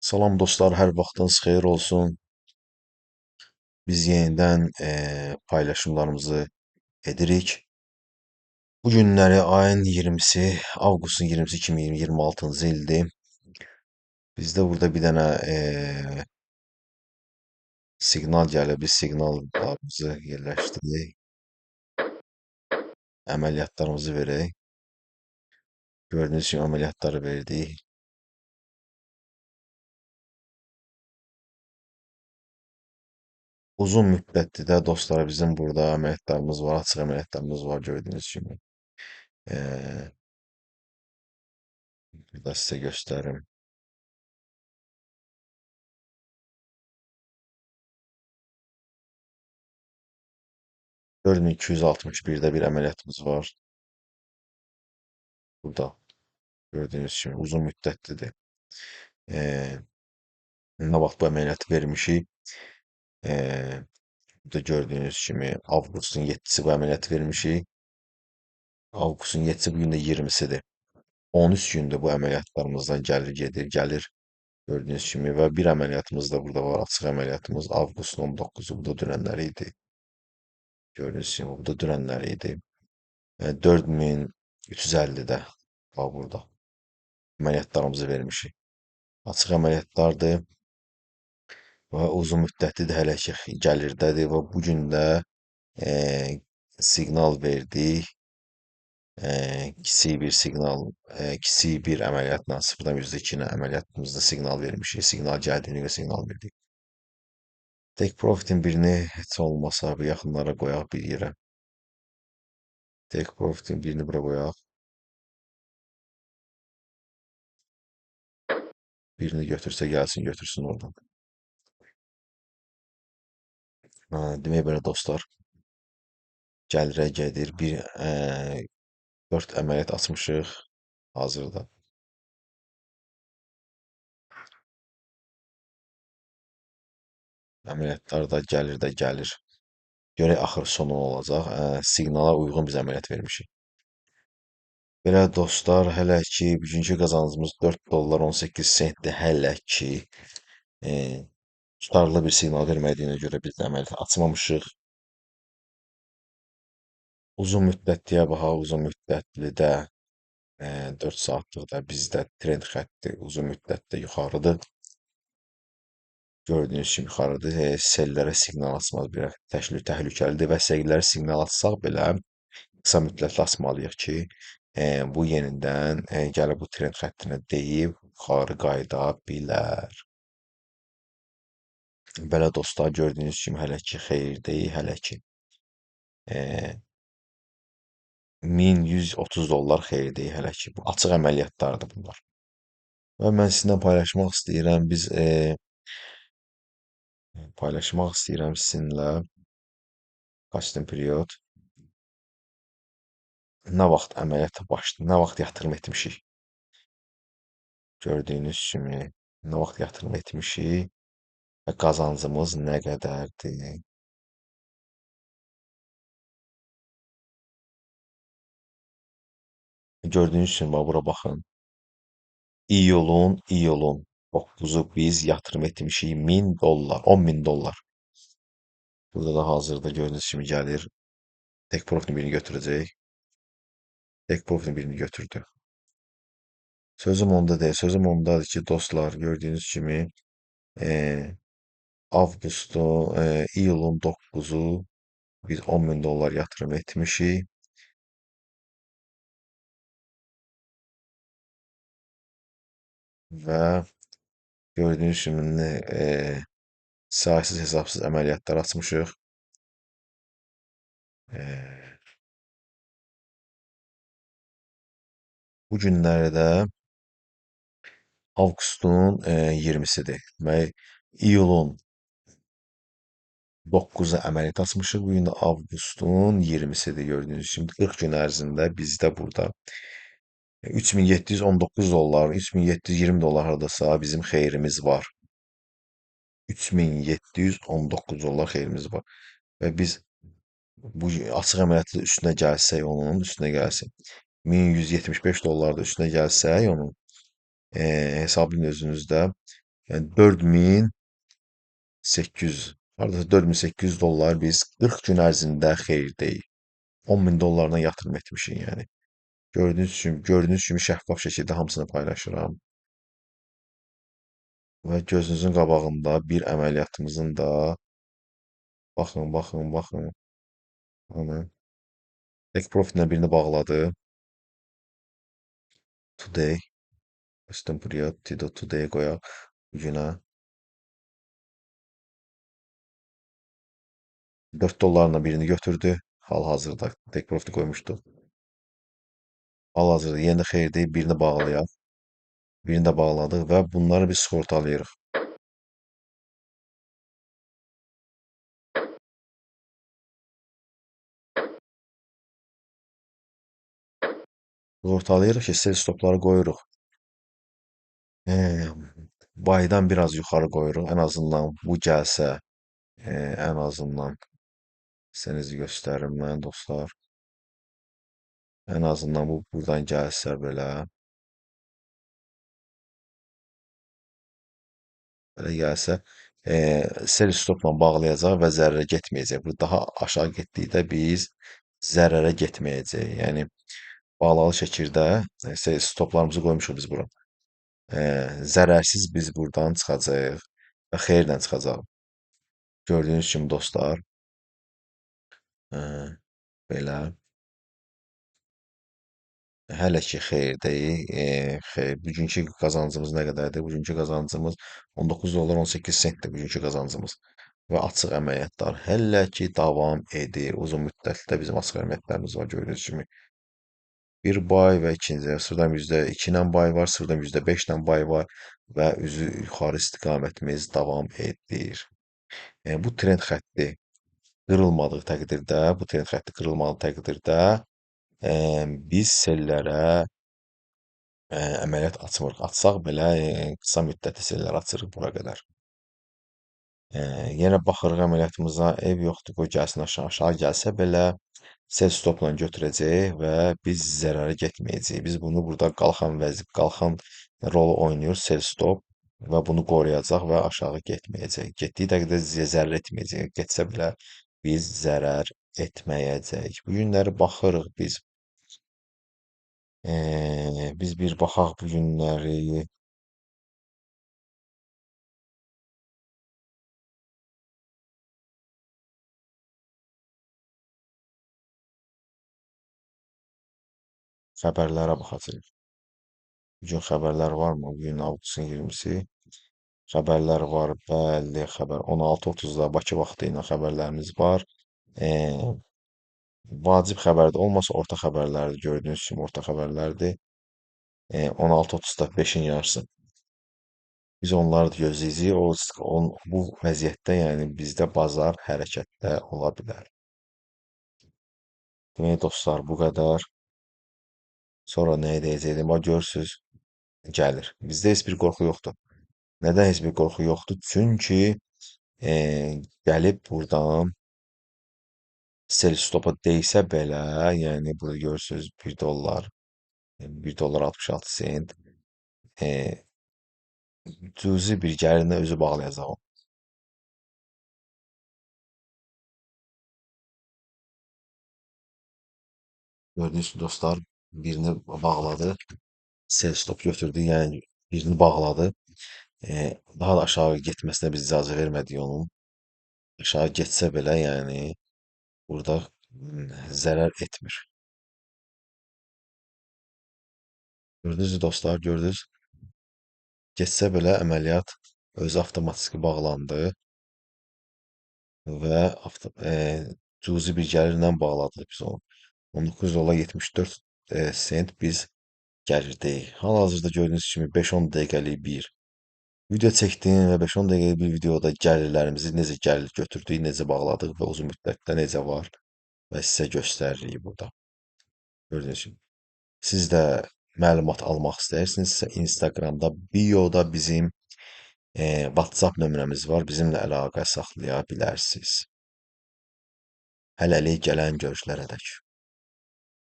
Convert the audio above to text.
Salam dostlar, hər vaxtınız xeyir olsun. Biz yenidən paylaşımlarımızı edirik. Bu günləri ayın 20-si, avqustun 20-si 2026-cı ildir. Bizdə burada bir dənə siqnal gəlir. Biz siqnallarımızı yerləşdirək. Əməliyyatlarımızı verək. Gördüyünüz kimi əməliyyatları verdik. Uzun müddətdir də dostlar, bizim burada əməliyyatlarımız var, açıq əməliyyatlarımız var gördüyünüz kimi. Burada sizə göstərim. 4261-də bir əməliyyatımız var. Burada gördüyünüz kimi uzun müddətlidir. Nə vaxt bu əməliyyatı vermişik? Burada gördüyünüz kimi avqustun 7-si bu əməliyyatı vermişik. Avqustun 7-si bugün də 20-sidir. 13 gündür bu əməliyyatlarımızdan gəlir, gedir, gəlir. Gördüyünüz kimi və bir əməliyyatımız da burada var. Açıq əməliyyatımız avqustun 19-u bu da dünənləri idi. Gördüyünüz kimi bu da dünənləri idi. 4350-də bax burada əməliyyatlarımızı vermişik. Açıq əməliyyatlardır və uzun müddətlidir, hələ ki gəlirdədir və bu gün də siqnal verdik. Kiçik bir siqnal, kiçik bir əməliyyatla 0,2 ilə əməliyyatımızda siqnal vermişik. Siqnal gəldiyinə görə siqnal verdik. Take profitin birini heç olmasa bu yaxınlara qoyaq bir yerə. Take profitin birini bura qoyaq. Birini götürsə gəlsin, götürsün oradan. Demək belə dostlar, gəlirə gedir. Bir 4 əməliyyat açmışıq hazırda. Əməliyyatlar da gəlir də gəlir. Görək axır sonu olacaq. Siqnala uyğun biz əməliyyat vermişik. Belə dostlar, hələ ki bugünkü qazancımız 4 dollar 18 sentdir hələ ki. Tutarlı bir siqnal vermədiyinə görə biz də əməliyyat açmamışıq. Uzun müddətliyə baxaq, uzun müddətli də 4 saatlıq da bizdə trend xətti uzun müddətdə yuxarıdır. Gördüyünüz kimi yuxarıdır. Sellərə siqnal açmaq biraz təhlükəlidir və sellərə siqnal açsaq belə qısa müddətli açmalıyıq ki, bu yenidən gəlib bu trend xəttinə deyib yuxarı qayıda bilər. Belə dostlar, gördüyünüz kimi hələ ki xeyir deyil, hələ ki 1130 dollar xeyir deyil, hələ ki. Bu açıq əməliyyatlardır bunlar. Və mən sizinlə paylaşmaq istəyirəm, biz paylaşmaq istəyirəm sizinlə custom period. Nə vaxt əməliyyata başladı, nə vaxt yatırım etmişik. Gördüyünüz kimi nə vaxt yatırım etmişik və qazancımız nə qədərdir. Gördüyünüz kimi, bax, bura baxın. İyulun 9-u biz yatırım etmişik 1000 dollar, 10.000 dollar. Burada da hazırda gördüyünüz kimi gəlir. Take profitin birini götürəcək. Take profitin birini götürdü. Sözüm onda deyil. Sözüm ondadır ki, dostlar, gördüyünüz kimi avqustun, iyulun 9-u biz 10.000 dollar yatırım etmişik. Və gördüyünüz kimi saysız hesabsız əməliyyatlar açmışıq. Bu günlərdə avqustun 20-sidir. Demək, iyulun 9-u əməliyyat açmışıq. Bu gün də avqustun 20-sidir gördüyünüz kimi. 40 gün ərzində bizdə burada 3719 dollar, 3720 dollar hardasa bizim xeyrimiz var. 3719 dollar xeyrimiz var. Və biz bu açıq əməliyyatın üstünə gəlsək onun, üstünə gəlsək, 1175 dollar da üstünə gəlsək onun, hesablayın özünüzdə, Yəni 4800, hardasa 4800 dollar biz 40 gün ərzində xeyir deyik. 10.000 dollardan yatırım etmişik yəni. Gördüyünüz kimi şəffaf şəkildə hamısını paylaşıram. Və gözünüzün qabağında bir əməliyyatımızın da baxın, baxın, baxın. Hani, Take Profit'lə birini bağladı. Today. Üstün buraya Today qoyaq bugünə. 4 dollarla birini götürdü. Hal-hazırda Take Profit'i qoymuşduq. Hal-hazırda yenə də xeyir deyib birini bağlayaq. Birini də bağladıq və bunları biz sığortalayırıq. Sığortalayırıq ki, sell stopları qoyuruq. Baydan biraz yuxarı qoyuruq. Ən azından bu gəlsə, ən azından senizi göstərim mən, dostlar. Ən azından bu buradan gəlsə belə. Belə gəlsə, sell stopla bağlayacaq və zərərə getməyəcək. Bu daha aşağı getdikdə biz zərərə getməyəcəyik. Yəni, bağlalı şəkildə, sell stoplarımızı qoymuşuq biz bura. Zərərsiz biz buradan çıxacağıq və xeyirlə çıxacağıq. Gördüyünüz kimi dostlar, belə. Hələ ki xeyir deyik. Xeyir. Bugünkü qazancımız nə qədərdir? Bugünkü qazancımız 19 dollar 18 sentdir bugünkü qazancımız. Və açıq əməliyyatlar hələ ki davam edir. Uzun müddətdə bizim açıq əməliyyatlarımız var gördüyünüz kimi. Bir bay və ikinci, sıfırdan %2 ilə bay var, sıfırdan %5 ilə bay var və üzü yuxarı istiqamətimiz davam edir. Bu trend xətti qırılmadığı təqdirdə, bu trend xətti qırılmadığı təqdirdə, biz sellərə, əməliyyat açmırıq. Açsaq belə, qısa müddətli sellər açırıq bura qədər. Yenə baxırıq əməliyyatımıza, eyb yoxdur, qoy gəlsin aşağı, aşağı gəlsə belə sell stopla götürəcəyik və biz zərərə getməyəcəyik. Biz bunu burada qalxan vəzi, qalxan rolu oynayır sell stop və bunu qoruyacaq və aşağı getməyəcək. Getdiyi təqdirdə zərər etməyəcək. Getsə belə biz zərər etməyəcəyik. Bu günləri baxırıq biz. Biz bir baxaq bu günləri. Xəbərlərə baxacağıq. Bugün xəbərlər varmı? Bugün avqustun 20-si. Xəbərlər var, bəli, xəbər. 16:30-da Bakı vaxtı ilə xəbərlərimiz var. Vacib xəbərdir, olmasa orta xəbərlərdir. Gördüyünüz kimi orta xəbərlərdir. 16:30-da 5-in yarısı. Biz onları da gözləyəcəyik. Bu vəziyyətdə, yəni bizdə bazar hərəkətdə ola bilər. Demək, dostlar, bu qədər. Sonra nə edəcəkdim? Bax, görürsünüz, gəlir. Bizdə heç bir qorxu yoxdur. Nədən heç bir qorxu yoxdur? Çünki, gəlib buradan sell stopa deysə belə, yəni burada görürsünüz 1 dollar, 1 dollar 66 sent, cüzi bir gəlinə özü bağlayacaq o. Gördüyünüz kimi dostlar, birini bağladı, sell stop götürdü, yəni birini bağladı. Daha da aşağı getməsinə biz icazə vermədik onun. Aşağı getsə belə, yəni burada zərər etmir. Gördünüz dostlar, gördünüz. Getsə belə əməliyyat özü avtomatik bağlandı və cüzi bir gəlirlə bağladıq biz onu. 19 dollar 74 sent biz gəlirdəyik. Hal-hazırda gördüyünüz kimi 5-10 dəqiqəlik bir video çəkdim və 5-10 dəqiqəlik bir videoda gəlirlərimizi necə gəlir götürdük, necə bağladıq və uzun müddətdə necə var və sizə göstəririk burada. Gördüyünüz kimi. Siz də məlumat almaq istəyirsinizsə Instagramda bioda bizim WhatsApp nömrəmiz var. Bizimlə əlaqə saxlaya bilərsiniz. Hələlik gələn görüşlərə dək.